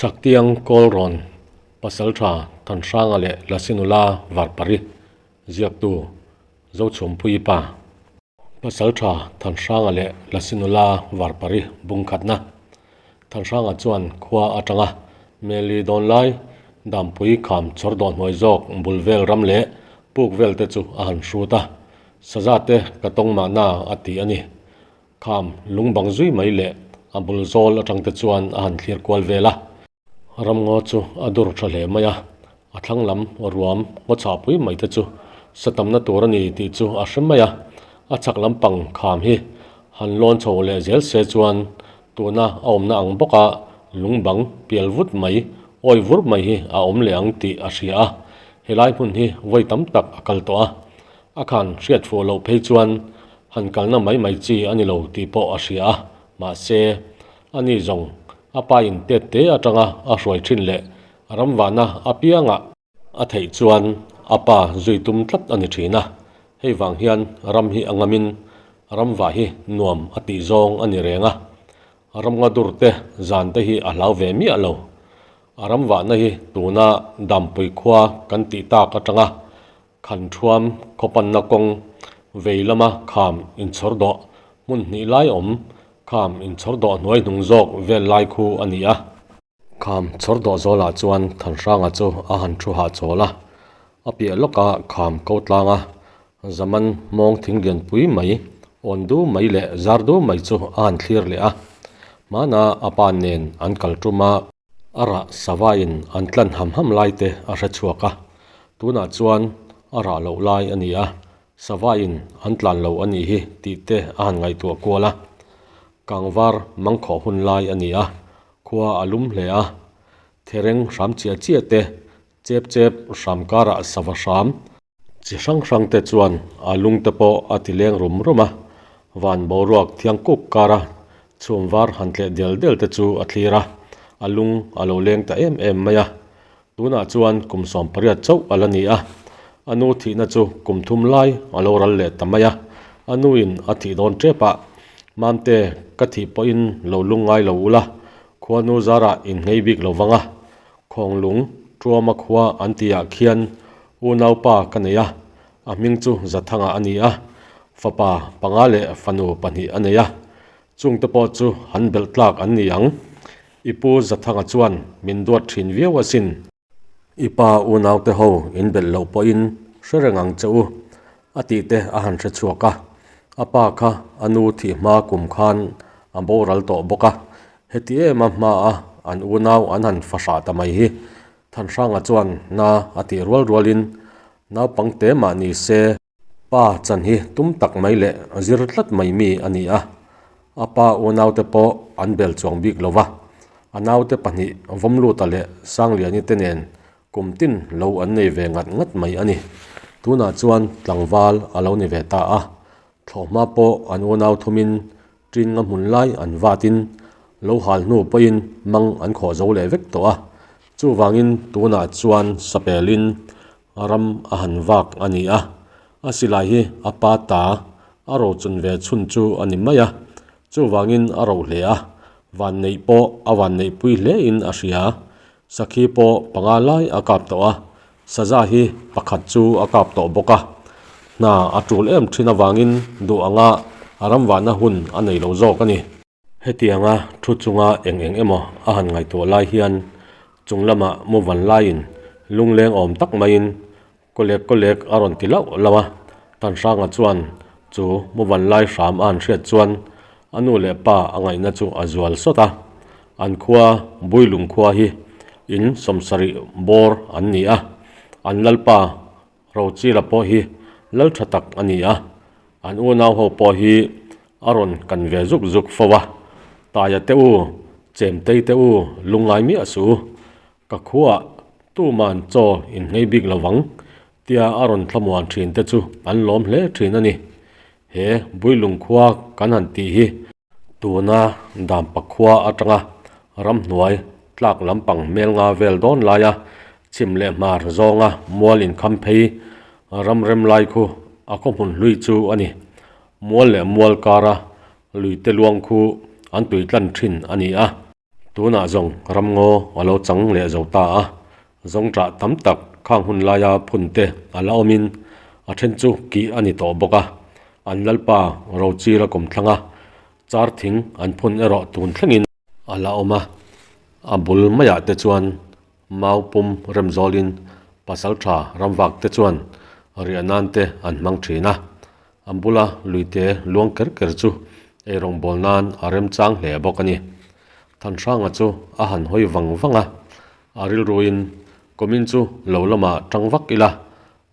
Chhaktiang Kawlrawn Pasaltha Thanhranga leh Lasinula Varpari ziaktu Zochhumpuii pa. Pasaltha Thanhranga leh Lasinula Varpari bungkhatna Thanhranga chuan khua atanga Meli dawn lai Dampui kham chhawr dawh hnuai zawk bul vel ram leh puk vel te chu a han hrut a, saza te ka tawng mahna a ti a ni. Kham lung bang zui mai leh a bul zawl atang te chuan a han thlir kual vel a. Ramngaw chu a dur tha hle mai a, a thlang lam ruam ngaw chhahpui mai te chu sa tamna tur a ni tih chu a hre mai a. A chhak lampang kham hi han lawn chho leh zel se chuan tuna a awmna ang bawka lung bang pial vut mai, awi vur mai hi a awm leh ang tih a hria a. Helai hmun hi vawi tam tak a kal tawh a, A khan hriat fuh loh phei chuan han kalna mai mai chi a ni lo tih pawh a hria a, mahse, ani zawng a pa in tet te atanga a hruai thin leh ramvahna apiangah a theih chuan a pa zui tum tlat a ni thin a, hei vang hian ram hi a ngamin ramvah hi nuam a tih zawng a ni reng a, ramnga dur te zan te hi a hlau ve miah lo. A ramvahna hi tuna Dampui khua kan tih tak atanga Khan thuam khawpanna kawng vei lama kham inchhawr dawh hmun hnih lai awm kham inchhawr dawh hnuai hnung zawk vel lai khu a ni a. Kham chhawr dawh zawlah chuan Thanhranga chu a han thu hahchawl a, a piah lawka kham ko tlang a, Zaman mawng thing lianpui mai, awn du mai leh zar du mai chu a han thlir leh a. Hmana a pa nen an kal tum a. A rah savain an tlan ham ham lai te a hre chhuak a, tunah chuan a rah loh lai a ni a, savain an tlan lo a nih hi tih te a han ngaihtuah kual a. Kangvar mangkhawh hun lai a ni a, khua a lum hle a, thereng hram chiah chiah te, chep chep hram karah sava hram, Chi hrang hrang te chuan a lung te pawh a ti leng rum rum a, van boruak thiang kuk kara chhum var han tleh del del te chu a thlir a, a lung a lo leng ta em em mai a. Tunah chuan kum 18 chauh a la ni a, a nu thihna chu kum thum lai a lo ral leh ta mai a, a nuin a thih dawn tep a, Mamte ka thih pawhin lo lung ngai lo ula, khuanu zarah innghei bik lo vang a, Khawnglung, Tuama khua an tihah khian unaupa ka nei a, a hming chu Zathanga a ni a, fapa panga leh fanu pahnih a nei a, chungte pawh chu han belh tlak an ni ang. I pu Zathanga chuan min duat thin viau asin. I pa unaute ho in belh loh pawhin hre reng ang che u, a tih te a han hre chhuak a. A pa kha a nu thih hma kum khan a boral tawh bawk a, Heti em a hma a an unau an han fahrah ta mai hi Thanhranga chuan na a tih rual rualin naupang te mah ni se pa chan hi tum tak mai leh zir tlat mai mi a ni a, a pa unaute pawh an bel chuang bik lo va, a naute pahnih Vawmluta leh Sangliani te nen kum tin lo an nei ve ngat ngat mai a ni. Tunah chuan tlangval a lo ni ve ta a, Thlawhhma pawh an unau thumin ṭin nga hmun lai an vatin lo hal hnu pawhin mang an khawh zo leh vek tawh a, chuvangin tunah chuan sapelin ram a han vak a ni a, a silai hi a pa ta a rochun ve chhun chu a ni mai a, chuvangin a roh hle a, vanneih pawh a vanneihpui hlein a hria, sakhi pawh panga lai a kap tawh a, Saza hi pakhat chu a kap tawh bawk a, hna a tul em thin avangin duh anga a ramvahna hun a nei lo zawk a ni. Hetianga thu chunga eng eng emaw a han ngaihtuah lai hian chung lamah mu van laiin lungleng awm tak maiin kawlek kawlek a rawn ti lauh lauh a, Tanhranga chuan chu mu van lai hram a han hriat chuan a nu leh pa a ngaihna chu a zual sawt a, An khua Builung khua hi in 70 bawr an ni a, an lalpa Rochila pawh hi lal tha tak a ni a, an unau ho pawh hi a rawn kan ve zuk zuk fo a, Taia te u, Chemtei te u lungngai miah suh u, ka khuaah tuman chaw in nghei bik lo vang tia a rawn thlamuan thin te chu an lawm hle thin a ni. He Builung khua kan han tih hi Tuna Dampa khua atanga ramhnuai tlak lampang hmel nga vel dawn laia chhim leh hmar zawnga mual inkham phei ram rem lai khu a khaw hmun hlui chu a ni. Mual leh mual kara luite luang khu an tui tlan thin a ni a. Tunah zawng ramngaw a lo chang leh zo ta a, zawngṭah tam tak khang hun laia phun te a la awmin a then chu kih a ni tawh bawk a, an lalpa Rochira kumthlang a char thing an phun erawh tun thlengin a la awm a, a bul maiah te chuan mau pum rem zawlin pasalṭha ramvak te chuan riah nan te an hmang ṭhin a. An bula luite luang ker ker chu eirawng bawl nan a remchang hle bawk a ni. Thanhranga chu a han hawi vang vang a, a rilruin kumin chu lo lamah tang vak ila,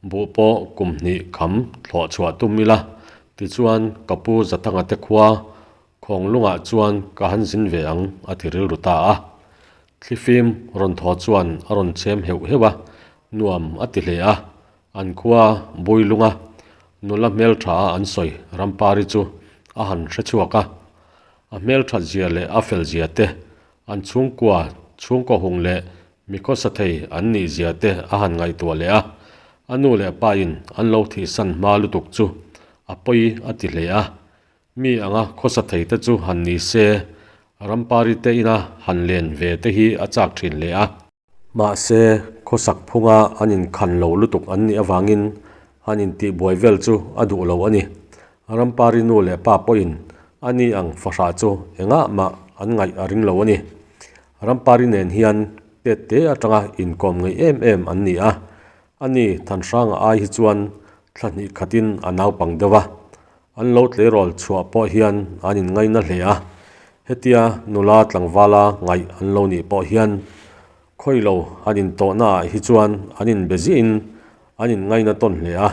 buh pawh kum hnih kham thlawh chhuah tum ila, tichuan ka pu Zathanga te khua Khawnglungah chuan ka han zin ve ang a ti rilru ta a. Thlifim rawn thaw chuan a rawn chhem heuh heuh a, nuam a ti hle a. An khua Builunga nula hmeltha a an sawi Rampari chu a han hre chhuak a. A hmelthat zia leh a fel zia te, an chhungkua chhungkaw hung leh mi khawsa thei an nih zia te a han ngaihtuah leh a. A nu leh pa in an lo thihsan hma lutuk chu a pawi a ti hle a. Mi anga khawsa thei te chu han ni se, Rampari te ina han len ve te hi a chak thin hle a. Mahse, khawsak phunga an inkhan lo lutuk an nih avangin han intihbuai vel chu a duh lo a ni. Rampari nu leh pa pawhin a ni ang fahrah chu engah mah an ngaih a ring lo a ni. Rampari nen hian tet te atanga inkawm ngei em em an ni a. Ani Thanhranga ai hi chuan thla hnih khatin a naupang deuh a. An lo tleirawl chhuah pawh hian an inngaina hle a, hetia nula tlangvala ngaih an lo nih pawh hian khawi lo an intawhna ah hi chuan an inbe ziahin an inngaina tawn hle a.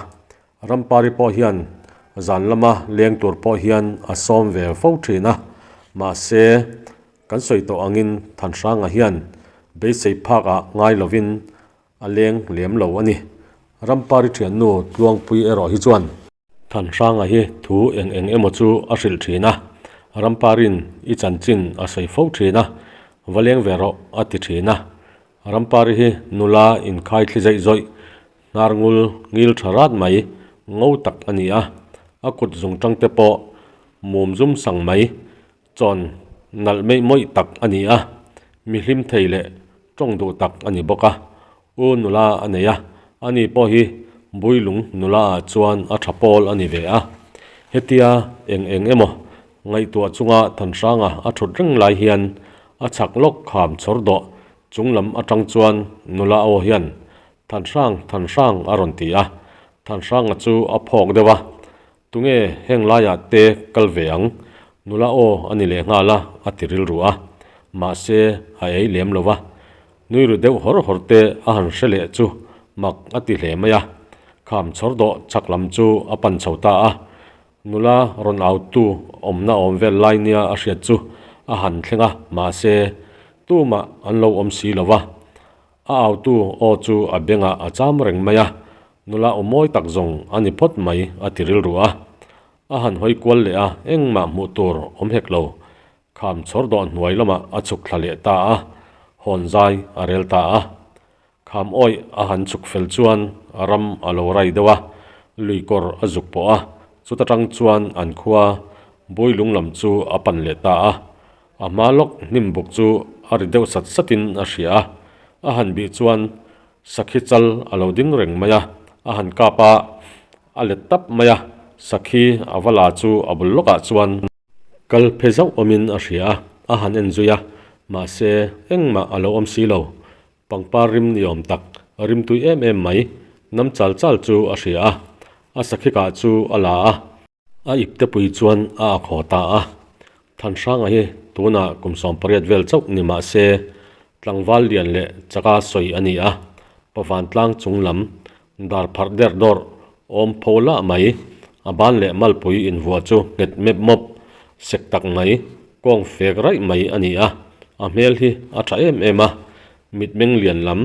Rampari pawh hian zan lama leng tur pawh hian a sawm ve fo thin a, mahse kan sawi tawh angin Thanhranga hian beisei phak ah ngai lovin a leng lem lo a ni. Rampari thiannu Tluangpui erawh hi chuan. Thanhranga hi thu eng eng emaw chu a hrilh thin a, Ramparin i chanchin a sawi fo thin a, va leng ve rawh a ti thin a. Rampari hi nula inkhai thli zaih zawih, hnar ngul ngil tha rat mai, ngo tak a ni a, a kut zungtang te pawh mum zum sang mai, chawn nalh meih mawih tak a ni a, mi hlim thei leh tawng duh tak a ni bawk a. U nula a nei a, ani pawh hi Builung nula ah chuan a tha pawl a ni ve a. Hetia eng eng emaw ngaihtuah chunga Thanhranga a thut reng lai hian a chhak lawk kham chhawr dawh chung lam atang chuan nula aw hian Thanhrang, Thanhrang a rawn ti a. Thanhranga chu a phawk deuh a, Tunge heng laiah te kal ve ang? Nula aw a ni leh nghal a, a ti rilru a. Mahse, a ei lem lo va. Nui ru deuh hawr hawr te a han hre leh chu mak a ti hle mai a. Kham chhawr dawh chhak lam chu a pan chho ta a. Nula rawn autu awmna awm vel lai nia a hriat chu a han thleng a, mahse, tumah an lo awm si lo va. A autu aw chu a bengah a cham reng mai a, nula aw mawi tak zawng a ni phawt mai a ti rilru a. A han hawi kual leh a, engmah hmuh tur awm hek lo. Kham chhawr dawh hnuai lamah a chhuk thla leh ta a, hawn zai a rel ta a. Kham awih a han chhuk fel chuan ram a lo rai deuh a, lui kawr a zuk pawh a, chuta tang chuan an khua Builung lam chu a pan leh ta a. A hma lawk hnim buk chu a ri deuh sat satin a hria a, a han bih chuan sakhi chal a lo ding reng mai a, a han kap a, a let tap mai a, sakhi a va la chu a bul lawkah chuan kal phe zauh awmin a hria a, a han en zui a, mahse engmah a lo awm si lo, pangpar rim ni awm tak rim tui em em mai nam chal chal chu a hria a, a sakhi kah chu a la a. A iptepui chuan a akhaw ta a, Thanhranga hi tunah kum 18 vel chauh ni mah se tlangval lian leh chaka sawi a ni a, pavantlang chung lam dar pharh der dawrh awm pho lah mai, a ban leh malpui invuah chu nghet mep mawp sek tak mai, kawng fek raih mai a ni a, a hmel hi a tha em em a, mitmeng lian lam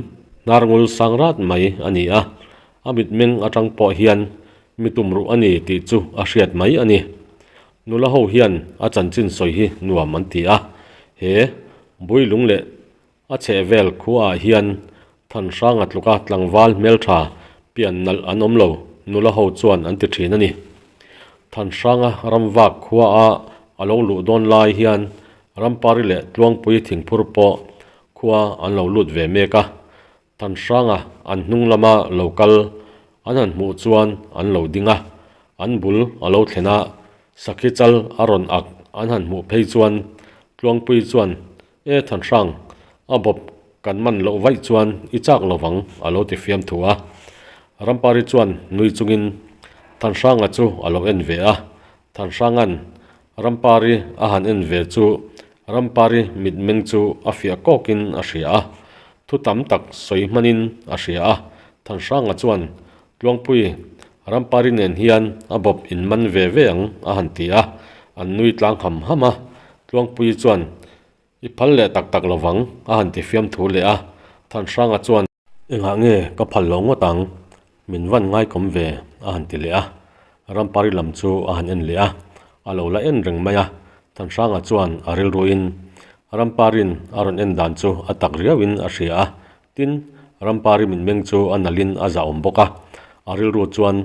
hnar ngul sang rat mai a ni a, a mitmeng atang pawh hian Mi tumruh a ni tih chu a hriat mai a ni. Nula ho hian a chanchin sawi hi nuam an ti a, he Builung leh a chhehvel khuaah hian Thanhranga tluka tlangval hmeltha pian nalh an awm lo, nula ho chuan an ti thin a ni. Thanhranga ramvak khuaa a lo luh dawn lai hian Rampari leh Tluangpui thingphur pawh khua an lo lut ve mek a. Thanhranga an hnung lama lo kal an han hmuh chuan an lo ding a, an bul a lo thlen a, sakhi chal a rawn ak an han hmuh phei chuan Tluangpui chuan, E Thanhrang, a bawp kan man loh vaih chuan i chak lo vang a lo ti fiam thu a. Rampari chuan nui chungin Thanhranga chu a lo en ve a, Thanhranga'n Rampari a han en ve chu Rampari mitmeng chu a fiah kawkin a hria a, thu tam tak sawi hmanin a hria a. Thanhranga chuan, Tluangpui, Rampari nen hian a bawp in man ve ve ang a han ti a, an nui tlang ham ham a. Tluangpui chuan, I phal leh tak tak lovang a han ti fiam thu leh a. Thanhranga chuan. Engah nge ka phal lo ngawt ang? Min van ngaikawm ve a han ti leh a. Rampari lam chu a han en leh a, a lo la en reng mai a. Thanhranga chuan a rilruin Ramparin a rawn en dan chu a tak riauin a hria a. Tin, Rampari mitmeng chu a nalhin a zahawm bawk a. A rilru chuan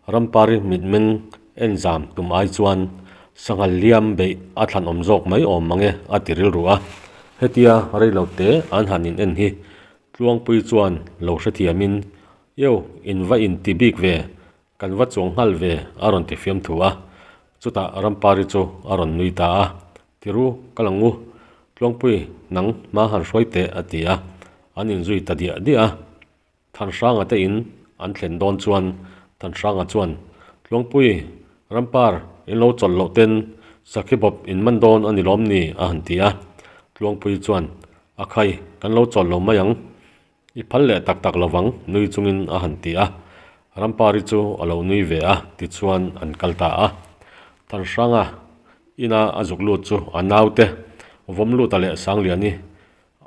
Rampari mitmeng en zam tum ai chuan sanghal hliam beih a thlanawm zawk mai awm mange a ti rilru a. Hetia reilo te an han in en hi Tluangpui chuan lo hrethiamin, Io, in va in ti bik ve, kan va chuang nghal ve, a rawn ti fiam thu a. Chutah Rampari chu a rawn nui ta a, Tiru, ka lang u, Tluangpui, nang hma han hruai teh, a ti a. An inzui ta diah diah a. Thanhranga te in an thlen dawn chuan Thanhranga chuan, Tluangpui, Rampar, in lo chawlh loh ten sakhi bawp in man dawn a ni lawm ni? a han ti a. Tluangpui chuan, A khai, kan lo chawl lo mai ang. I phal leh tak tak lovang, nui chungin a han ti a. Rampari chu a lo nui ve a, tichuan an kal ta a. Thanhranga ina a zuk lut chu a naute Vawmluta leh Sangliani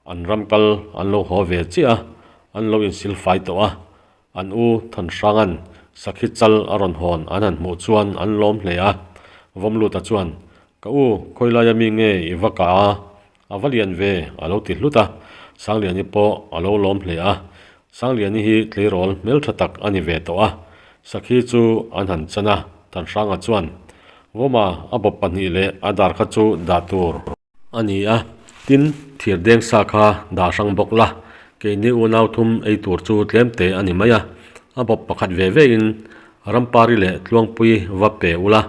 an ram kal an lo haw ve chiah a, an lo insil fai tawh a. An u Thanhranga'n sakhi chal a rawn hawn an han hmuh chuan an lawm hle a. Vawmluta chuan, Ka u, khawilaia mi nge i va kah a? A va lian ve, a lo ti hlut a. Sangliani pawh a lo lawm hle a. Sangliani hi tleirawl hmeltha tak a ni ve tawh a. Sakhi chu an han chan a, Thanhranga chuan, Vawma, a bawp pahnih leh a dar kha chu dah tur. A ni a, tin, thir deng sa kha dah hrang bawk la, keini unau thum ei tur chu tlem te a ni mai a, a bawp pakhat ve ve in Rampari leh Tluangpui va pe ula,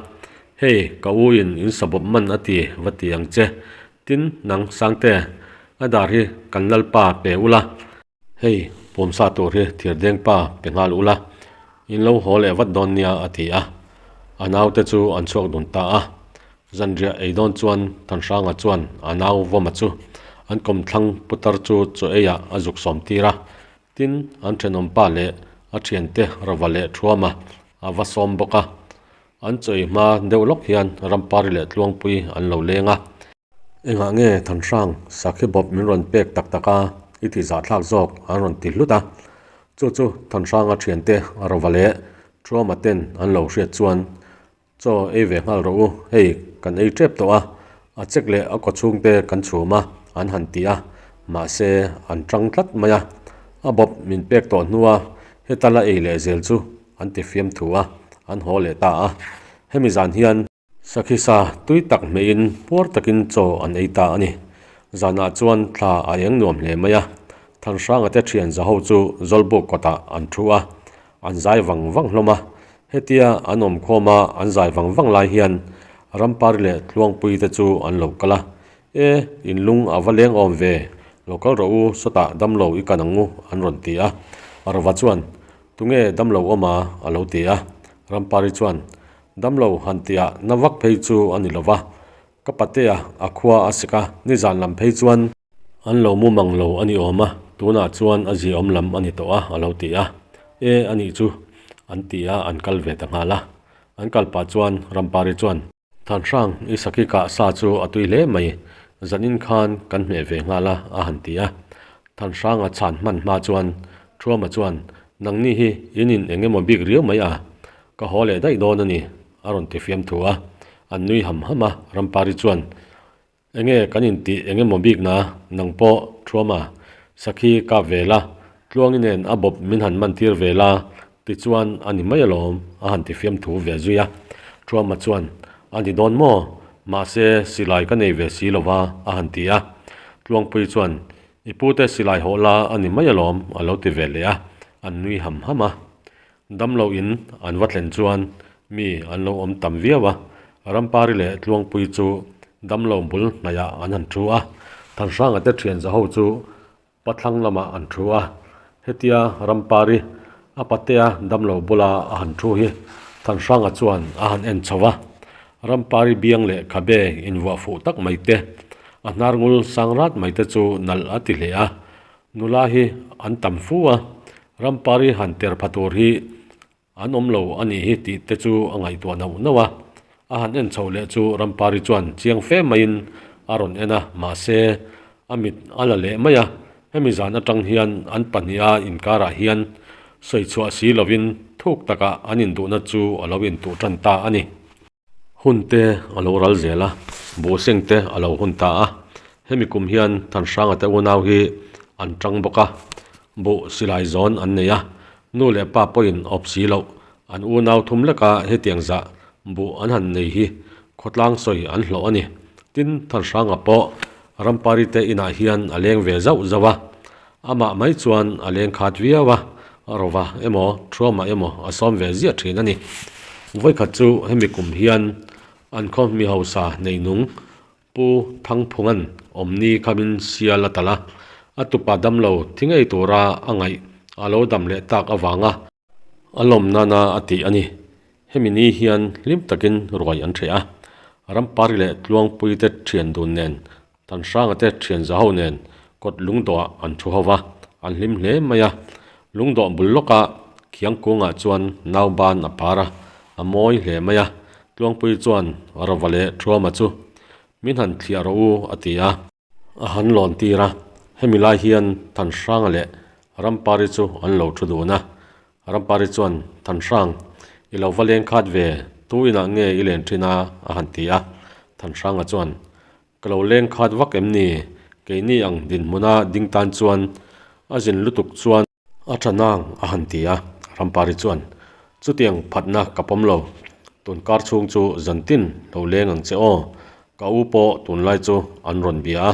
hei ka u in in sa bawp man a ti va ti ang che, tin nang Sangte, a dar hi kan Lalpa pe ula. Hei, pawmsa tur hi thirdeng pa pe nghal ula, in lo haw leh vat dawn nia a ti a. A naute chu an chhuak dun ta a. Zanriah ei dawn chuan Thanhranga chuan a nau Vawma chu an kawmthlang putar chu chaw eiah a zuk sawm tir a. Tin, an thenawm pa leh a thiante Rava leh Thuama a va sawm bawk a. An chaw ei hma deuh lawk hian Rampari leh Tluangpui an lo leng a. Engah nge Thanhrang sakhi bawp min rawn pek tak tak a, i ti zahthlak zawk an rawn ti hlut a. Chu chu Thanhranga thiante Rova leh Thuama ten an lo hriat chuan, Chaw ei ve nghal rawh u, hei kan ei tep tawh a, a chek leh a kaw chhungte kan chhum a an han ti a, mahse an tang tlat mai a. A bawp min pek tawh hnua heta la ei leh zel chu an ti fiam thu a, an haw leh ta a. Hemi zan hian. Sakhisa tui tak hmeiin puar takin chaw an ei ta a ni. Zanah chuan thla a eng nuam hle mai a, Thanhranga te thian zaho chu Zawlbuk kawtah an thu a, an zai vang vang hlawm a. Hetia an awm khawm a an zai vang vang lai hian Rampari leh Tluangpui te chu an lo kal a, E, in lung a va leng awm ve, lo kal rawh u, sawtah damlo i kan ang u an rawn ti a. Rova chuan, Tunge damlo awm a? a lo ti a. Rampari chuan, Damlo han tihah na vak phei chu a ni lo va, ka patea a khua a sik a, nizan lam phei chuan an lo mu mang lo a ni awm a, tunah chuan a ziaawm lam a ni tawh a, a lo ti a. E, a nih chu, an ti a, an kal ve ta nghal a. An kal pah chuan Rampari chuan. Thanhrang i sakhi kah sa chu a tui hle mai, zanin khan kan hmeh ve nghal a, a han ti a. Thanhranga chhan hman hma chuan Thuama chuan, Nangni hi in in eng emaw bik riau mai a, ka haw leh daih dawn a ni, a rawn ti fiam thu a. An nui ham ham a, Rampari chuan, Enge kan intih eng emaw bik na, nang pawh Thuama, sakhi kap ve la, Tluangi nen a bawp min han man tir ve la, tichuan a ni mai alawm, a han ti fiam thu ve zui a. Thuama chuan, A ni dawn maw? Mahse, silai ka nei ve si lo va, a han ti a. Tluangpui chuan, I pute silai hawh la a ni mai alawm, a lo ti ve leh a, an nui ham ham a. Damlo in an va thlen chuan mi an lo awm tam viau a, Rampari leh Tluangpui chu damlo bul hnaihah an han thu a, Thanhranga te thian za ho chu Pathlang lamah an thu a, hetia Rampari a patea damlo bula a han thu hi Thanhranga chuan a han en chho a, Rampari biang leh khabe invuah fuh tak mai te, a hnar ngul sang rat mai te chu nalh a ti hle a, nula hi an tam fu a, Rampari han ter pha tur hi An awm lo a nih hi tih te chu a ngaihtuah nauh nauh a. A han en chhoh leh chu Rampari chuan chiang fe maiin a rawn en a, mahse a mit a la leh mai a. Hemi zan atang hian an pahniha inkarah hian sawi chhuah si lovin thuk takah an induhna chu a lo intuh tan ta a ni. Hun te a lo ral zel a, buhseng te a lo hun ta a. Hemi kum hian Thanhranga te unau hi an tang bawk a, buh silai zawn an nei a, nu leh pa pawhin awp si loh an unau thum leka hetiang zah buh an han nei hi khawtlang sawi an hlawh a ni. Tin, Thanhranga pawh Rampari te inah hian a leng ve zauh zauh a, amah mai chuan a leng khat viau a, rova emaw thuama emaw a sawm ve ziah thin a ni. Vawikhat chu hemi kum hian an khaw mi hausa neinung Pu Thangphunga'n awmni khamin sial a talh a, a tupa damlo thi ngei tura a ngaih a lo dam leh tak avanga A lawm nana a tih a ni. Hemi ni hian hlim takin ruai an hreh a. Rampari leh Tluangpui te thian dun nen, Thanhranga te thian za ho nen kawt lungdawhah an thu ho va, an hlim hle mai a. Lungdawh bul lawkah Khiangkungah chuan nau ban a par a, a mawi hle mai a. Tluangpui chuan Rova leh Thuama chu min han thliah rawh u a ti a. A han lawn tir a, hemi lai hian Thanhranga leh Rampari chu an lo thu dun a. Rampari chuan, Thanhrang, i lo va leng khat ve, tu inah nge i len thin a? a han ti a. Thanhranga chuan, Ka lo leng khat vak em ni? Keini ang dinhmuna ding tan chuan a zin lutuk chuan A tha nang a han ti a, Rampari chuan, Chutiang phatna ka pawm lo, tun kar chhung chu zantin lo leng ang che aw, ka u pawh tunlai chu an rawn bia a,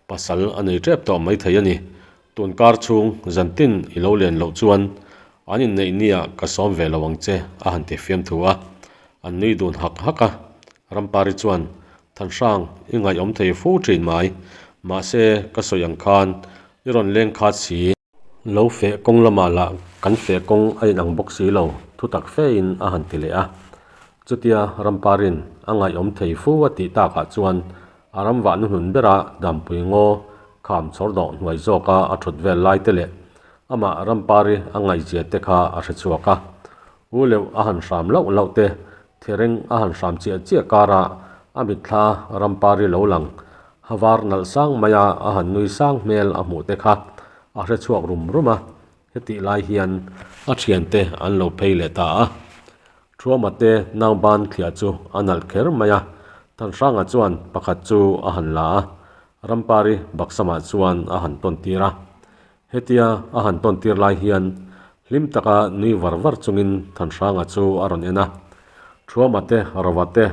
pasal a nei tep tawh maithei a ni, tun kar chhung zantin i lo len loh chuan an inneih nia ka sawm ve lo ang che a han ti fiamthu a, an nui dun hak hak a, Rampari chuan, Thanhrang, i ngaihawm thei fu thin mai, mahse ka sawi ang khan i rawn leng khat si. Lo feh kawng lamah lah kan feh kawng a inang bawk si lo, thu tak fein a han ti leh a. Chutia Ramparin a ngaihawm thei fu a tih takah chuan a ram vah nuhnun bera Dampui ngaw kham chhawr dawh hnuai zawka a thut vel lai te leh amah Rampari a ngaihzia te kha a hre chhuak a. U leuh a han hram lauh lauh te, thereng a han hram chiah chiah karah a mitthla Rampari lo lang Ha var nalh sang mai a, a han nui sang hmel a hmuh te kha a hre chhuak rum rum a, hetih lai hian a thiante an lo phei leh ta a. Thuama te nauban thliah chu a nalh kher mai a, Thanhranga chuan pakhat chu a han la a, Rampari baksamah chuan a han tawn tir a. Hetia a han tawn tir lai hian hlim taka nui var var chungin Thanhranga chu a rawn en a, Thuama te, Rova te,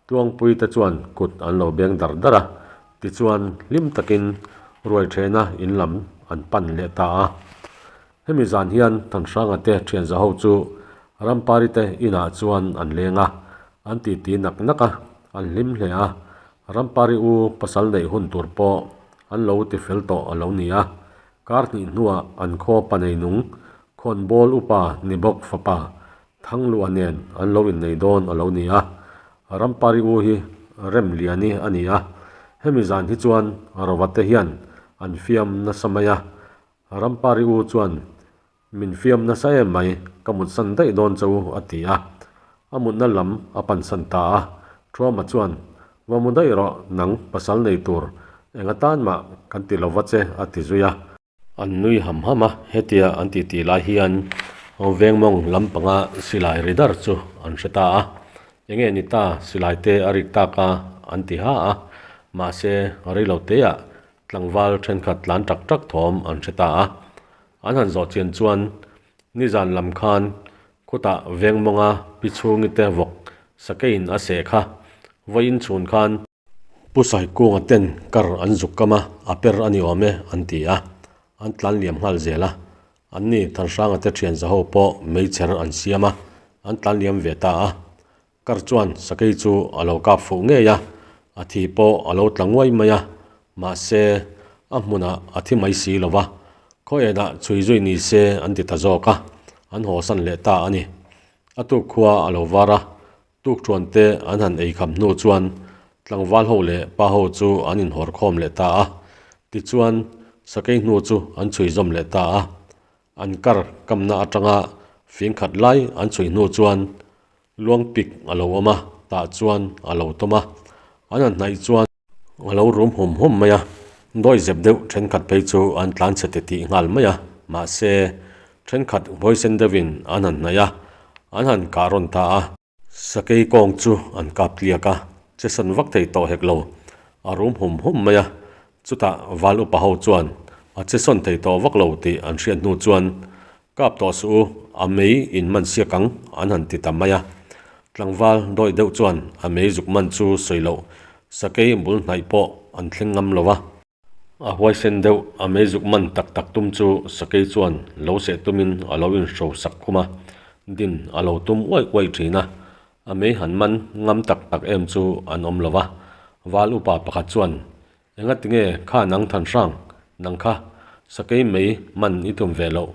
Tluangpui te chuan kut an lo beng dar dar a, tichuan hlim takin ruai thehna in lam an pan leh ta a. Hemi zan hian Thanhranga te thianza ho chu Rampari te inah chuan an leng a, an titi nak nak a, an hlim hle a. Rampari u pasal neih hun tur pawh an lo ti fel tawh a lo ni a, kar hnih hnuah an khaw pa neinung khawnbawl upa ni bawk fapa Thangluah nen an lo innei dawn a lo ni a, Rampari u hi Remliani a ni a, hemi zan hi chuan Rova te hian an fiam nasa mai a, Rampari u chuan min fiam nasa em mai, ka mutsan daih dawn che u a ti a, a mutna lam a pansan ta a, Thuama chuan va mu daih rawh nang pasal nei tur eng atan mah kan ti lova che a ti zui a. An nui ham ham a, hetia an titi lai hian vengmawng lampanga silai ri dar chu an hre ta a, enge ni ta silai te a rik tak a an ti ha a, mahse reilo teah tlangval thenkhat tlan tak tak thawm an hre ta a, an han zawh chian chuan nizan lam khan khutah vengmawnga pi chhungi te vawk sakeiin a seh kha. Vawiin chhun khan Pu Saikunga ten kar an zuk kam a, a per a ni awm e an ti a, an tlan liam nghal zel a. Anni Thanhranga te thian za ho pawh meichher an siam a, an tlan liam ve ta a. Kar chuan sakei chu a lo kap fuh ngei a, a thi pawh a lo tla nguai mai a, mahse a hmunah a thi mai si lo va, khaw enah chhui zui ni se an ti ta zawk a, an hawsan leh ta a ni. A tuk khua a lo var a, Tukṭhuan te an han ei kham hnu chuan tlangval ho leh pa ho chu an inhawr khawm leh ta a, tichuan sakei hnu chu an chhui zawm leh ta a. An kar kamna atanga fing khat lai an chhui hnu chuan luang pik a lo awm a, tah chuan a lo tawm a. An han hnaih chuan a lo rum hum hum mai a, dawi zep deuh thenkhat phei chu an tlan chhe titih nghal mai a, mahse thenkhat hawisen deuhin an han hnaih a, an han kah rawn ta a. Sakei kawng chu an kap tliak a, che san vak thei tawh hek lo, a rum hum hum mai a, chutah val upa ho chuan a che sawn thei tawh vak lo tih an hriat hnu chuan Kap tawh suh u, a mei in man siak ang, an han ti ta mai a. Tlangval dawi deuh chuan a mei zuk man chu sawi loh, sakei bul hnaih pawh an thleng ngam lo va. A huaisen deuh a mei zuk man tak tak tum chu sakei chuan lo seh tumin a lo inhro sak khum a, din a lo tum uaih uaih thin a. A mei han man ngam tak tak em chu an awm lo va. Val upa pakhat chuan Engatinge kha nang than hrang, nang kha sakei mei man i tum ve loh,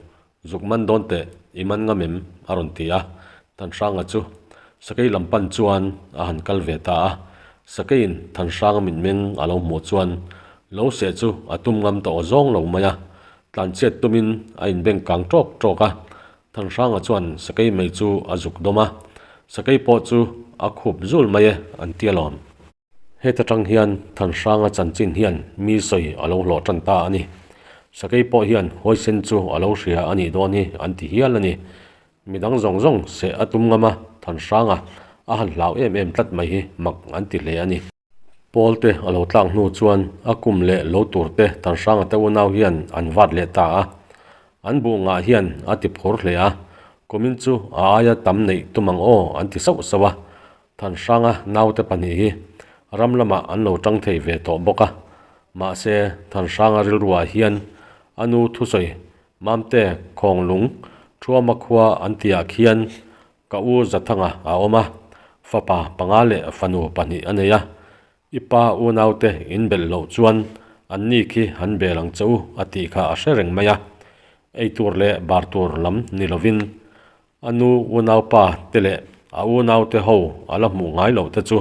zuk man dawn teh i man ngam em? a rawn ti a. Thanhranga chu sakei lam pan chuan a han kal ve ta a. Sakeiin Thanhranga mitmeng a lo hmuh chuan lo seh chu a tum ngam tawh zawng lo mai a, tlanchhiat tumin a inbeng kang tawk tawk a. Thanhranga chuan sakei mei chu a zuk dawm a, sakei pawh chu a khup zul mai e an ti alawm. Heta tang hian Thanhranga chanchin hian mi sawi a lo hlawh tan ta a ni. Sakei pawh hian huaisen chu a lo hria a nih dawn hi an ti hial a ni. Midang zawng zawng seh a tum ngam a, Thanhranga a han hlau em em tlat mai hi mak an ti hle a ni. Pawl te a lo tlak hnu chuan a kum leh lo tur te Thanhranga te unau hian an vat leh ta a. An buh ngah hian a ti phur hle a, kumin chu a aia tam neih tum ang aw an ti sauh sauh a. Thanhranga naute pahnih hi ram lamah an lo tang thei ve tawh bawk a, mahse Thanhranga rilruah hian a nu thusawi Mamte Khawnglung Thuama khua an tihah khian ka u Zathanga a awm a, fapa panga leh fanu pahnih a nei a, i pa unaute in belh loh chuan anni khi han bel ang che u a tih kha a hre reng mai a, eitur leh bar tur lam ni lovin A nu unaupa te leh a unaute ho a la hmuh ngai loh te chu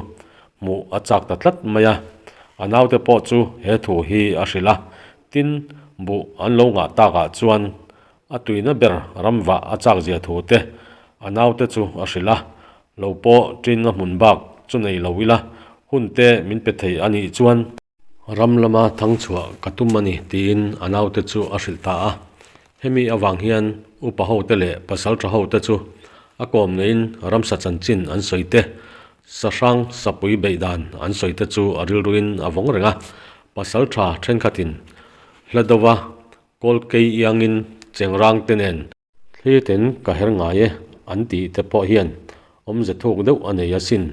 hmuh a chak ta tlat mai a. A naute pawh chu he thu hi a hrilh a, tin, buh an lo ngah takah chuan a tuina ber ramvah a chak zia thu te a naute chu a hrilh a. Lo pawh ṭin nga hmun bak chu nei lo ila hun te min pe thei a nih chuan ram lama thang chhuah ka tum a ni tiin a naute chu a hrilh ta a. Hemi avang hian upa hote leh pasal tha hote chu a kawm ngeiin ramsa chanchin an sawi te, sahrang sapui beih dan an sawi te chu a rilruin a vawng reng a. Pasal tha thenkhatin hla deuha kawl kei iangin chengrang te nen thli ten ka her ngai e an tih te pawh hian awmze thuk deuh a nei asin.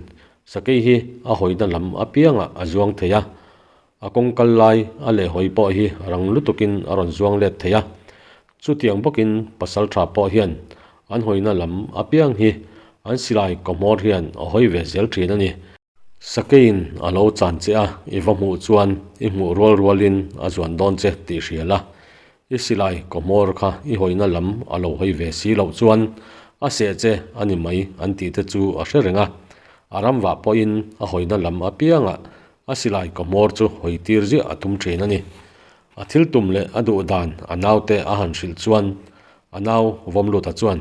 Sakei hi a hawina lam apiangah a zuang thei a. A kawng kal lai a lehhawi pawh hi rang lutukin a rawn zuang let thei a. Chutiang bawkin pasal tha pawh hian an hawina lam apiang hi an silai kawhmawr hian a hawi ve zel thin a ni. Sakeiin a lo chan che a, i va hmuh chuan i hmuh rual rualin a zuan dawn che tih hria la. I silai kawhmawr kha i hawina lam a lo hawi ve si loh chuan a seh che a ni mai an tih te chu a hre reng a. A ramvah pawhin a hawina lam apiangah A silai ka hmawr chu hawi tir ziah a tum thin a ni. A thil tum leh a duh dan a naute a han hrilh chuan a nau Vawmluta chuan,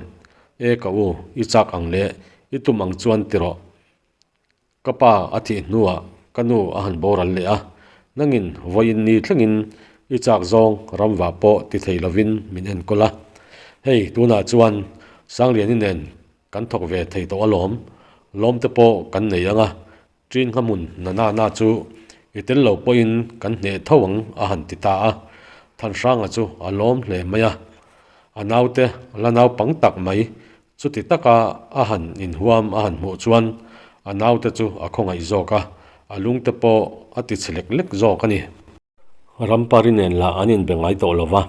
E ka u, i chak ang leh i tum ang chuan ti rawh. Ka pa a thih hnuah ka nu a han boral leh a, nangin vawiin ni thlengin i chak zawng ramva pawh ti thei lovin min enkawl a. Hei tunah chuan Sangliani nen kan thawk ve thei tawh alawm, lawmte pawh kan nei ang a, Ṭin hmun na na na chu i tel lo pawhin kan hneh tho ang a han ti ta a. Thanhranga chu a lawm hle mai a. A naute la naupang tak mai chuti taka a han inhuam a han hmuh chuan A naute chu a khawngaih zawk a, a lungte pawh a ti chhe lek lek zawk a ni. Rampari nen lah an inbe ngai tawh lo va,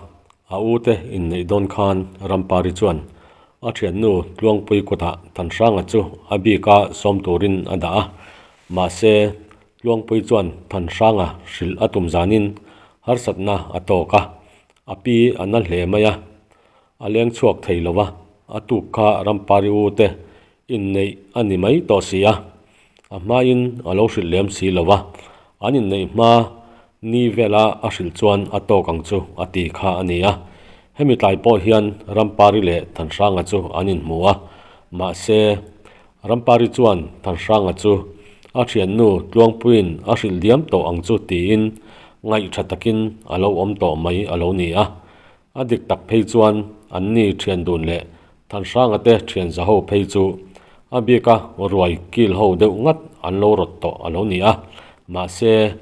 a ute inneih dawn khan Rampari chuan a thiannu Tluangpui kutah Thanhranga chu a bika sawm turin a dah a, mahse Tluangpui chuan Thanhranga hrilh a tum zanin harsatna a tawk a, a pi a na hle mai a, a leng chhuak thei lo va, a tuk kha Rampari ute Inneih a ni mai tawh si a, a hmain a lo hrilh lem si lo va, an inneih hma ni vela a hrilh chuan a tawk ang chu a ti kha a ni a. Hemi tlai pawh hian Rampari leh Thanhranga chu an inhmu a, mahse Rampari chuan Thanhranga chu a thiannu Tluangpuiin a hrilh diam tawh ang chu tiin ngaih tha takin a lo awm tawh mai a lo ni a. A dik tak phei chuan anni thian dun leh Thanhranga te thian za ho phei chu a bika ruai kil ho deuh ngat an lo rawt tawh a lo ni a, mahse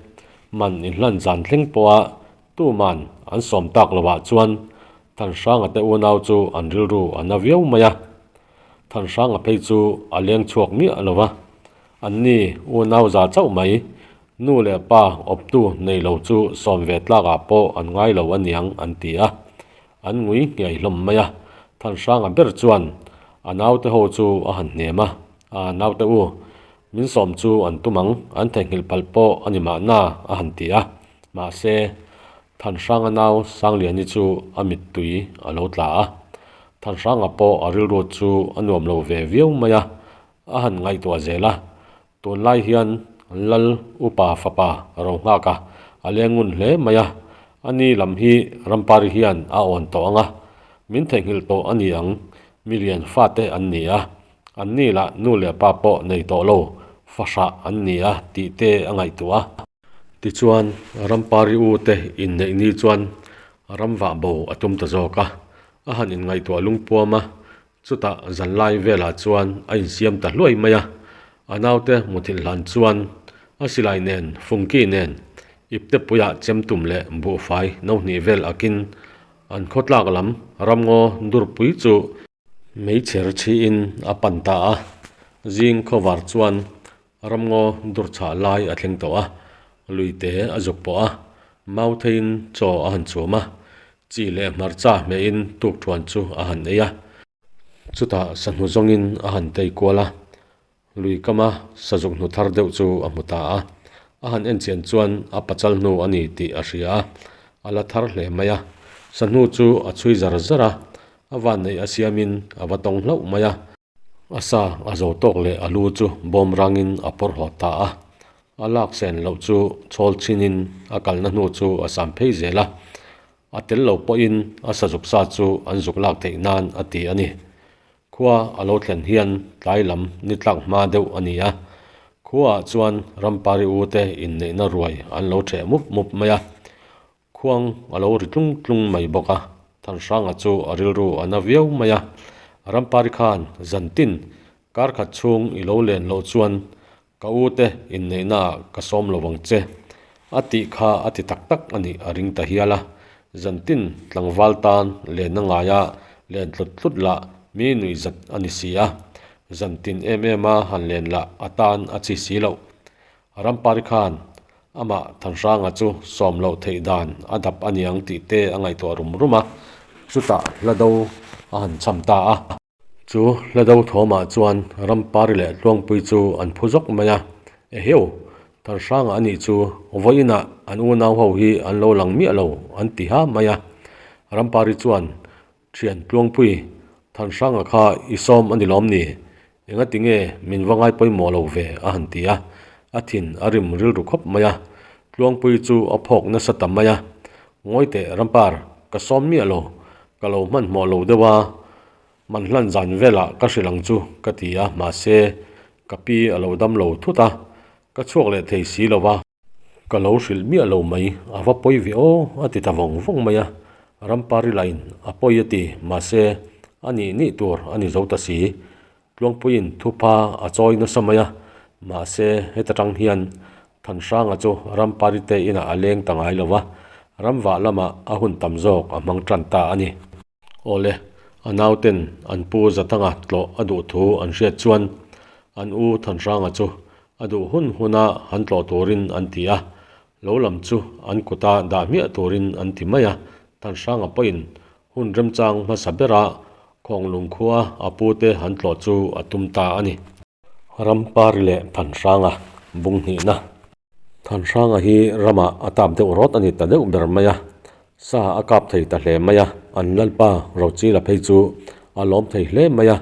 man inhlan zan thleng pawha tuman an sawm tak lovah chuan Thanhranga te unau chu an rilru a na viau mai a. Thanhranga phei chu a leng chhuak miah lo va, anni unau za chauh mai Nu leh pa awptu nei lo chu sawm ve tlakah pawh an ngai lo a niang an ti a, an ngui nghiai hlawm mai a. Thanhranga ber chuan a naute ho chu a han hnem a, A naute u, min sawm chu an tum ang, an theihnghilh palh pawh a ni mahna a han ti a. Mahse, Thanhranga nau Sangliani chu a mittui a lo tla a. Thanhranga pawh a rilru chu a nuam lo ve viau mai a, a han ngaihtuah zel a. Tunlai hian Lal upa fapa ro nghak a, a leng ngun hle mai a, a ni lam hi Rampari hian a awn tawh ang a, min theihnghilh tawh a ni ang, milian fate an ni a, an ni lah nu leh pa pawh nei tawh lo, fahrah an ni a tih te a ngaihtuah a. Tichuan, Rampari u te inneih ni chuan ramvah bo a tum ta zawk a, a han inngaihtuah lungpuam a, Chutah zanlai velah chuan a insiam ta hluai mai a, a naute muthilh hlan chuan a silai nen fungki nen iptepuiah chemtum leh buhfai no hnih vel akin an khawtlak lam ramngaw durpui chu meichher chhiin a pan ta a, zing khawvar chuan ramngaw dur chhah lai a thleng tawh a, luite a zuk pawh a, mautheiin chaw a han chhum a, Chi leh hmarcha hmehin tukṭhuan chu a han ei a. Chutah sahnu zawngin a han tei kual a, lui kama sazuk hnu thar deuh chu a hmu ta a. A han en chian chuan a pachal hnu a ni tih a hria a, a la thar hle mai a. Sahnu chu a chhui zar zar a, a vanneih a siamin a va tawng hlauh mai a. A sa a zo tawk leh a lu chu bawm rangin a pawr haw ta a, a lak sen loh chu chhawl chinin a kalna hnu chu a sam phei zel a, a tel lo pawhin a sazuk sa chu an zuk lak theih nan a ti a ni. Khua a lo thlen hian tlai lam ni tlak hma deuh a ni a, khuaah chuan Rampari u te inneihna ruai an lo ṭheh mup mup mai a, Khuang a lo ri tlung tlung mai bawk a, Thanhranga chu a rilru a na viau mai a. Rampari khan zantin kar khat chhung i lo len loh chuan ka u te inneihnaah ka sawm lo vang che a tih kha a ti tak tak a nih a ring ta hial a. Zantin tlangval tan lenna ngaia len tlut tlut lah mi nuih zat a ni si a, zantin em em a han len lah a tan a chi si loh. Rampari khan amah Thanhranga chu sawm loh theih dan a dap a niang tih te a ngaihtuah rum rum a, chutah hla do a han cham ta a. Chu hla do thawmah chuan Rampari leh Tluangpui chu an phu zawk mai a, Eheu, Thanhranga a nih chu vawiinah an unau ho hi an lo lang miah lo an ti ha mai a. Rampari chuan Thian Tluangpui, Thanhranga kha i sawm a ni lawm ni? Engati nge min va ngai pawimawh lo ve? a han ti a, a thin a rim rilru khawp mai a. Tluangpui chu a phawk nasa ta mai a, Ngawi teh Rampar, ka sawm miah lo, ka lo hmanhmawh lo deuh a, man hlan zan velah ka hrilh ang chu ka ti a, mahse ka pi a lo dam lo thut a, ka chhuak leh thei si lo va. Ka lo hrilh miah lo mai, a va pawi ve aw, a ti ta vawng vawng mai a. Rampari lain a pawi a ti, mahse, a nih nih tur a ni zo ta si. Tluangpuiin thupa a chawi nasa mai a, mahse, heta tang hian Thanhranga chu Rampari te inah a leng ta ngai lo va, ramvah lamah a hun tam zawk a hmang tan ta a ni. Awle, a nauten an pu Zathanga tlawh a duh thu an hriat chuan. An u Thanhranga chu a duh hun huna han tlawh turin an ti a, lo lam chu an kuta dah hmiah turin an ti mai a. Thanhranga pawhin hun remchang hmasa bera Khawnglung khua a pute han tlawh chu a tum ta a ni. Rampari leh Thanhranga bung hnihna. Thanhranga hi ramah a tap deuh rawt a ni ta deuh ber mai a, sa a kap thei ta hle mai a, an lalpa Rochila phei chu a lawm thei hle mai a,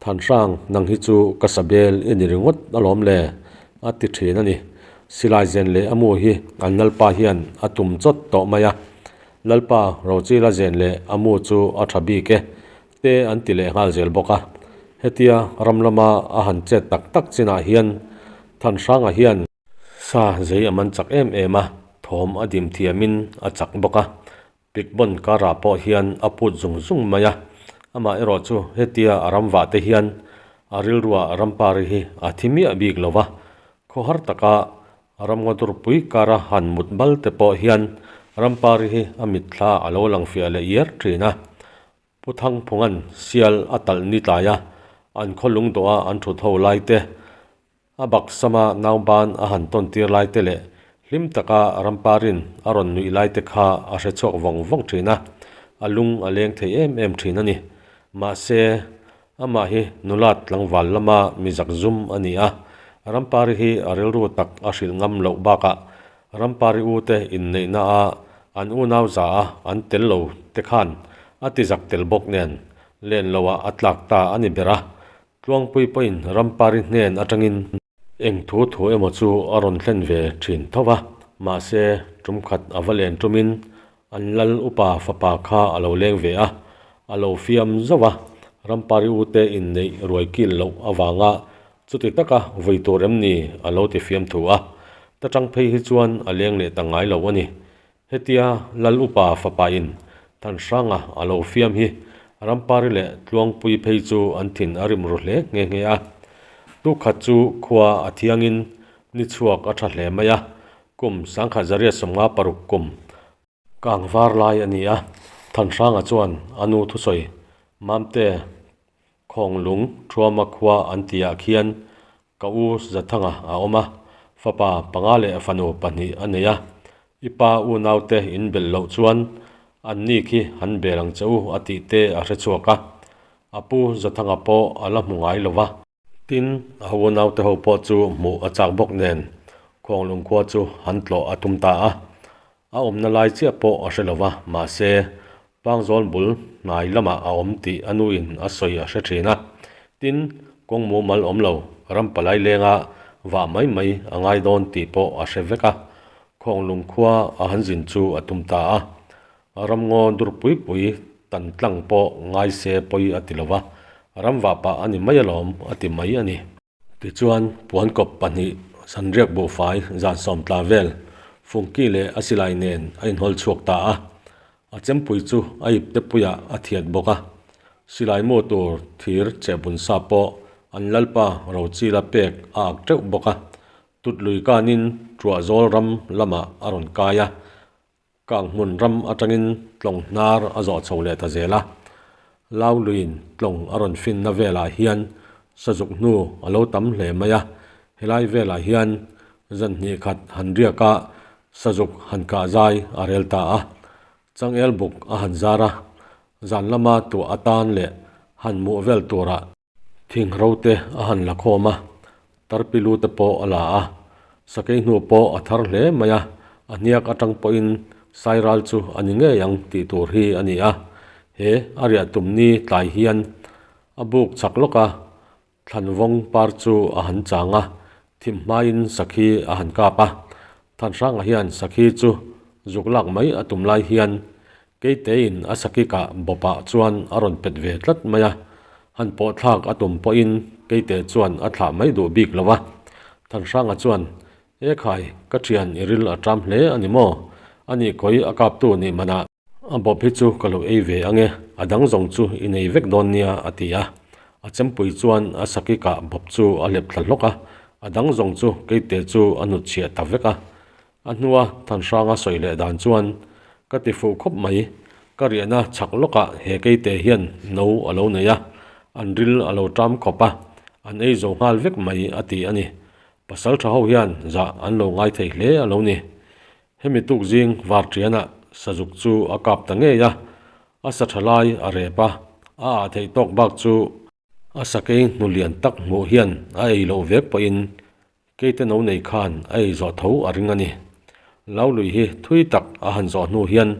Thanhrang nang hi chu ka sabel i ni ringawt alawm le a ti thin a ni. Silai zen leh a mu hi an lalpa hian a tum chawt tawh mai a, Lalpa Rochila zen leh a mu chu a tha bik e te an ti leh nghal zel bawk a. Hetia ram lama a han chet tak tak chinah hian Thanhranga hian sa zei a man chak em em a, thawm a dim thiamin a chak bawk a. Pikbawn karah pawh hian a put zung zung mai a. Amah erawh chu hetia a ram vah te hian a rilruah rampari hi a thi miah bik lo va, khawhar taka Ramngaw durpui kara han mut bal te pawh hian rampari hi a mitthla a lo lang fiah leh iar thin a. Pu Thangphunga'n sial a talh ni tlai a, an khaw lung dawh a an thut ho lai te, a baksama nauban a han tawn tir lai te leh hlim taka ramparin a rawn nuih lai te kha a hre chhuak vawng vawng thin a, a lung a leng thei em em thin a ni. Mahse, Amah hi nulat tlangval lama mi zakzum a ni a, Rampari hi a rilru tak a hrilh ngam loh bakah Rampari u te inneihna a an unau za a an tel lo te khan a ti zak tel bawk nen len loah a tlak ta a ni ber a, Tluangpui pawhin Rampari hnen atangin eng thu thu emaw chu a rawn thlen ve thin tho va, mahse tum khat a va len tumin An lal upa fapa kha a lo leng ve a, a lo fiam zauh a, Rampari ute inneih ruai kil loh avanga chuti taka vui tur em ni a lo ti fiam thu a, ta tang phei hi chuan a leng leh ta ngai lo a ni. Hetia lal upa fapa in Thanhranga a lo fiam hi Rampari leh Tluangpui phei chu an thin a rim ru hle nghe nghe a. Tukhat chu khua a thiangin ni chhuak a tha hle mai a, Kum 1956 kum kang var lai a ni a, Thanhranga chuan a nu thusawi Mamte Khawnglung Thuama khua an tihah khian ka u Zathanga a awm a, fapa panga leh fanu pahnih a nei a, i pa unaute in belh loh chuan an ni khi han bel ang che u a tih te a hre chhuak a, a pu Zathanga pawh a la hmu ngai lo va. Tin, a unaute ho pawh chu hmuh a chak bawk nen Khawnglung khua chu han tlawh a tum ta a. A awmna lai chiah pawh a hre lo va, mahse, Pangzawl bul hnai lamah a awm tih a nuin a sawi a hre thin a. Tin, kawng mumal awm lo, ram palai lenga vah mai mai a ngai dawn tih pawh a hre vek a. Khawnglung khua a han zin chu a tum ta a. Ramngaw dur pui pui tan tlang pawh ngai se pawi a ti lo va, ram vah pah a ni mai alawm a ti mai a ni. Tichuan, puankawp pahnih zanriak buhfai zan sawmtla vel Fungki leh a silai nen a inhawl chhuak ta a, a chempui chu a ipte puiah a thiat bawk a. Silai mu tur thir chehbun sa pawh an lalpa Rochila pek a ak teuh bawk a, Tutlui kanin Tuahzawl ram lamah a rawn kai a, Kang hmun ram atangin tlawng hnar a zawh chho leh ta zel a. Lau luiin tlawng a rawn finna velah hian sazuk hnu a lo tam hle mai a, helai velah hian zan hnih khat han riak a, sazuk han kah zai a rel ta a. Changel buk a han zar a, zan lama tuah atan leh han muh vel turah Thing ro te a han la khawm a, tarpilu te pawh a la a, sakei hnu pawh a thar hle mai a, a hniak atang pawhin sairal chu a ni ngei ang tih tur hi a ni a, he a riah tum ni tlai hian a buk chak lawk a, thlanvawng par chu a han chang a, thim hmain sakhi a han kap a, Thanhranga hian sakhi chu zuk lak mai a tum lai hian Keiteiin a sakikah bawpah chuan a rawn pet ve tlat mai a, han pawh thlak a tum pawhin Keite chuan a thlah mai duh bik lo a. Thanhranga chuan, E khai, ka thian i ril a ṭam hle a ni maw? A nih kawi a kaptu nih manah a bawp hi chu ka lo ei ve ang e, a dang zawng chu i nei vek dawn nia a ti a. A chempui chuan a sakikah bawp chu a hlep thla hlawk a, a dang zawng chu Keite chu a hnutchhiah ta vek a. A hnua Thanhranga sawi leh dan chuan, Ka ti fuh khawp mai, ka riahna chhak lawkah he keite hian no a lo nei a, an ril a lo ṭam khawp a, An ei zo nghal vek mai a ti a ni. Pasal tha ho hian zah an lo ngai thei hle a lo ni. Hemi tuk zing varṭianah sazuk chu a kap ta ngei a, a sa tha lai a rep a, a ah theih tawk bak chu a sakei hnu lian tak hmuh hian a ei loh vek pawhin keite no nei khan a ei zawh tho a ring a ni. Laului hi thui tak a han zawh hnu hian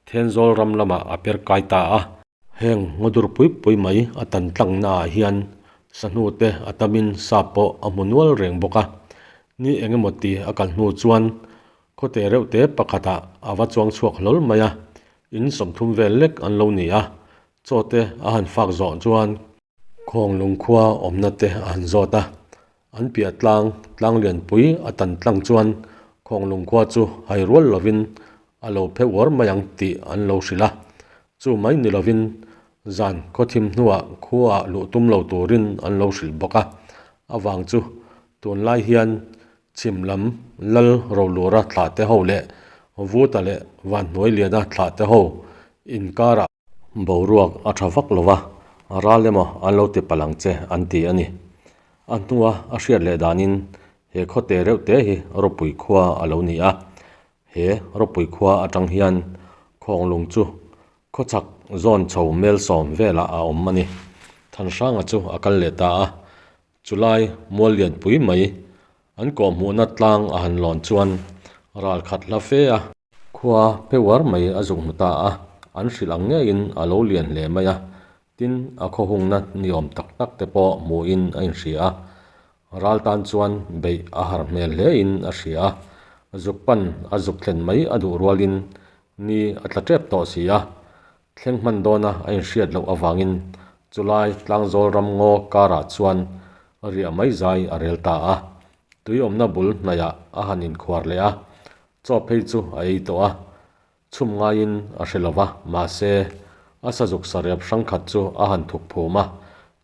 Thenzawl ram lamah a per kai ta a. Heng ngawdur pui pui mai a tan tlangna ah hian sahnu te a tamin sa pawh a hmu nual reng bawk a. Ni eng emaw ti a kal hnu chuan khawte reuh te pakhatah a va chuang chhuak hlawl mai a, in 30 vel lek an lo ni a, chaw te a han fak zawh chuan Khawnglung khua awmna te a han zawt a, an piah tlang tlang lianpui a tan tlang chuan Khawnglung khua chu hai rual lovin a lo phe uar mai ang tih an lo hrilh a, chu mai ni lovin zan khawthim hnuah khuaah luh tum lo turin an lo hrilh bawk a, avang chu tunlai hian chhim lam lal rolura thlah te ho leh Vuta leh Vanhnuailiana thlah te ho inkarah Boruak a tha vak lo va, ral emaw an lo ti palh ang che an ti a ni. A hnua a hriat leh danin he khawte reuh te hi ropui khua a lo ni a. He ropui khua atang hian Khawnglung chu khawchhak zawn chho melsawm velah a awm a ni. Thanhranga chu a kal leh ta a, Chulai mual lianpui mai an kawhhmuhna tlang a han lawn chuan ral khat hla fe a. Khua pe uar mai a zuk hmu ta a, an hrilh ang ngeiin a lo lian hle mai a, tin a khaw hungna ni awm tak tak te pawh hmuhin a inhria a. Ral tan chuan beih a har hmel hlein a hria a, zuk pan a zuk thlen mai a duh rualin ni a tla tep tawh si a, Thleng hman dawna a inhriat loh avangin chulai tlangzawl ram ngaw karah chuan riah mai zai a rel ta a. Tui awmna bul hnaihah a han inkhuar leh a, chaw phei chu a ei tawh a. Chhum ngaiin a hre lo va, mahse a sazuk sarep hrang khat chu a han thuk phum a,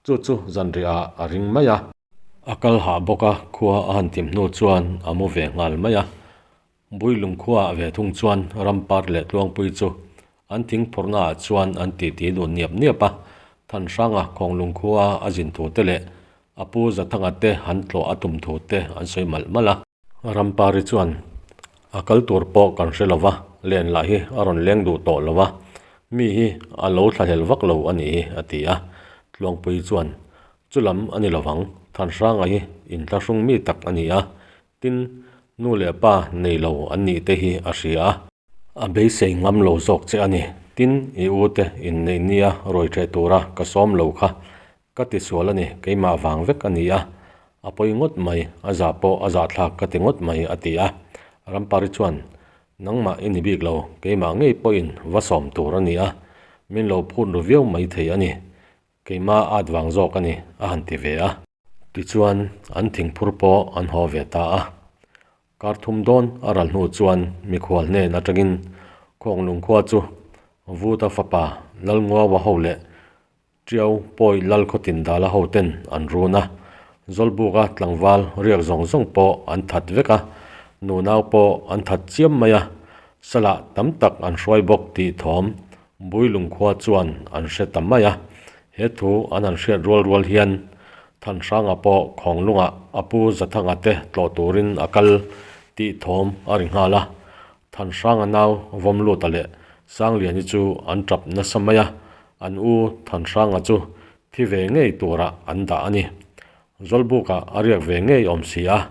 chu chu zanriahah a ring mai a. A kal hah bawk a, khua a han thim hnu chuan a mu ve nghal mai a. Builung khuaah ve thung chuan Rampar leh Tluangpui chu an thing phurhnaah chuan an titi dun niap niap a, Thanhranga Khawnglung khua a zin thu te leh a pu Zathanga te han tlawh a tum thu te an sawi malh malh a. Rampari chuan, A kal tur pawh kan hre lo va, len lah hi a rawn leng duh tawh lo va, mi hi a lo thlahlel vak lo a nih hi, a ti a. Tluangpui chuan, Chu lam a ni lovang, Thanhranga hi inthlahrung mi tak a ni a, Tin, nu leh pa nei lo an nih te hi a hria a. A beisei ngam lo zawk che a ni. Tin, i u te inneih nia rawi ṭheh tura ka sawm lo kha ka ti sual a ni, keimah vang vek a ni a. A pawi ngawt mai, a zah pawh a zahthlak ka ti ngawt mai a ti a. Rampari chuan, Nangmah i ni bik lo, keimah ngei pawhin va sawm tur a ni a, min lo phut ru viau mai thei a ni. Keimah at vang zawk a ni, a han ti ve a. Tichuan, an thingphur pawh an haw ve ta a. Kar thum dawn a ral hnu chuan mikhual hnen atangin Khawnglung khua chu Vuta fapa Lalnguaua ho leh Tiau Pawi Lal Khawtin Dala ho ten an run a. Zawlbuka tlangval riak zawng zawng pawh an that vek a, nunau pawh an that chiam mai a, salah tam tak an hruai bawk tih thawm Builung khua chuan an hre ta mai a, he thu an han hriat rual rual hian Thanhranga pawh Khawnglungah a pu Zathanga te tlawh turin a kal tih thawm a ri nghal a. Thanhranga nau Vawmluta leh Sangliani chu an tap nasa mai a, an u Thanhranga chu thi ve ngei turah an dah a ni. Zawlbukah a riak ve ngei awm si a,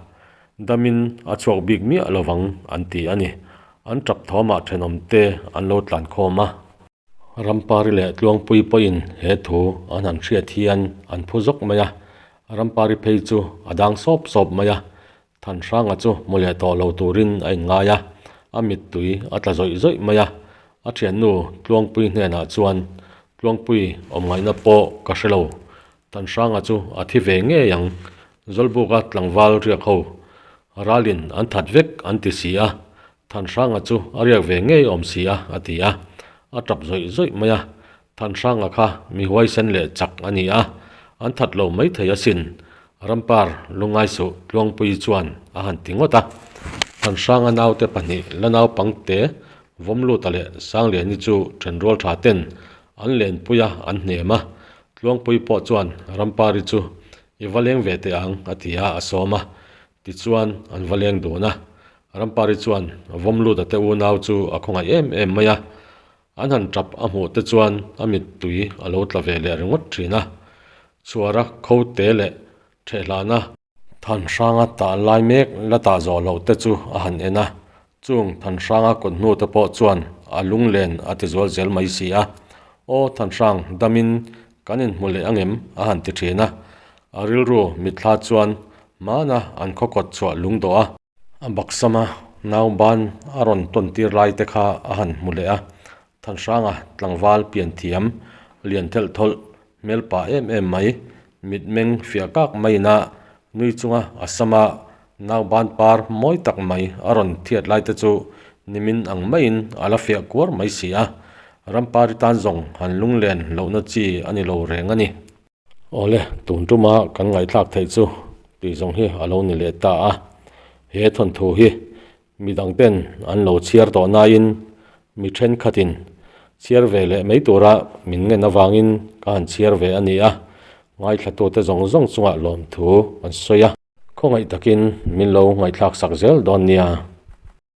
damin a chhuak bik miah lovang an ti a ni. An tap thawmah thenawmte an lo tlan khawm a. Rampari leh Tluangpui pawhin he thu an han hriat hian an phu zawk mai a, Rampari phei chu a dang sawp sawp mai a, Thanhranga chu hmu leh tawh lo turin a inngai a, a mittui a tla zawih zawih mai a. A thiannu Tluangpui hnenah chuan, Tluangpui awm ngaihna pawh ka hre lo, Thanhranga chu a thi ve ngei ang, Zawlbuka tlangval riak ho ralin an that vek an ti si a, Thanhranga chu a riak ve ngei awm si a, a ti a. A tap zawih zawih mai a, Thanhranga kha mi huaisen leh chak a ni a, an that lo mai thei asin, Rampar lungai suh Tluangpui chuan a han ti ngawt a. Thanhranga naute pahnih la naupangte Vawmluta leh Sangliani chu thenrual tha ten an lenpui a, an hnem a. Tluangpui pawh chuan Rampari chu I va leng ve teh ang, a ti a, a sawm a. Tichuan, an va leng dun a. Rampari chuan Vawmluta te unau chu a khawngaih em em mai a. An han tap a hmuh te chuan a mittui a lo tla ve leh ringawt thin a. Chhuara kho te leh Thehhlana Thanhranga tah lai mek la tah zawh loh te chu a han en a, chung Thanhranga kut hnu te pawh chuan a lunglen a ti zual zel mai si a. Aw Thanhrang, damin kan inhmu leh angem? a han ti thin a. A rilru mitthla chuan hmana an khaw kawt chhuah lungdawh a. A baksama nauban a rawn tawn tir lai te kha a han hmu leh a, Thanhranga tlangval pianthiam lian thelh thawlh hmel pah em em mai, mitmeng fiah kak maiin a nui chunga a sama nauban par mawi tak mai a rawn thiat lai te chu nimin ang maiin a la fiah kuar mai si a, Rampari tan zawng han lunglen lohna chi a ni lo reng a ni. Awle, tun tuma kan ngaihthlak theih chu tih zawng hi a lo ni leh ta a. He thawnthu hi midang ten an lo chhiar tawh nain mi thenkhatin chhiar ve leh mai tura min ngen avangin ka han chhiar ve a ni a, ngaithlatute zawng zawng chungah lawmthu an sawi a. Khawngaih takin min lo ngaihthlak sak zel dawn nia.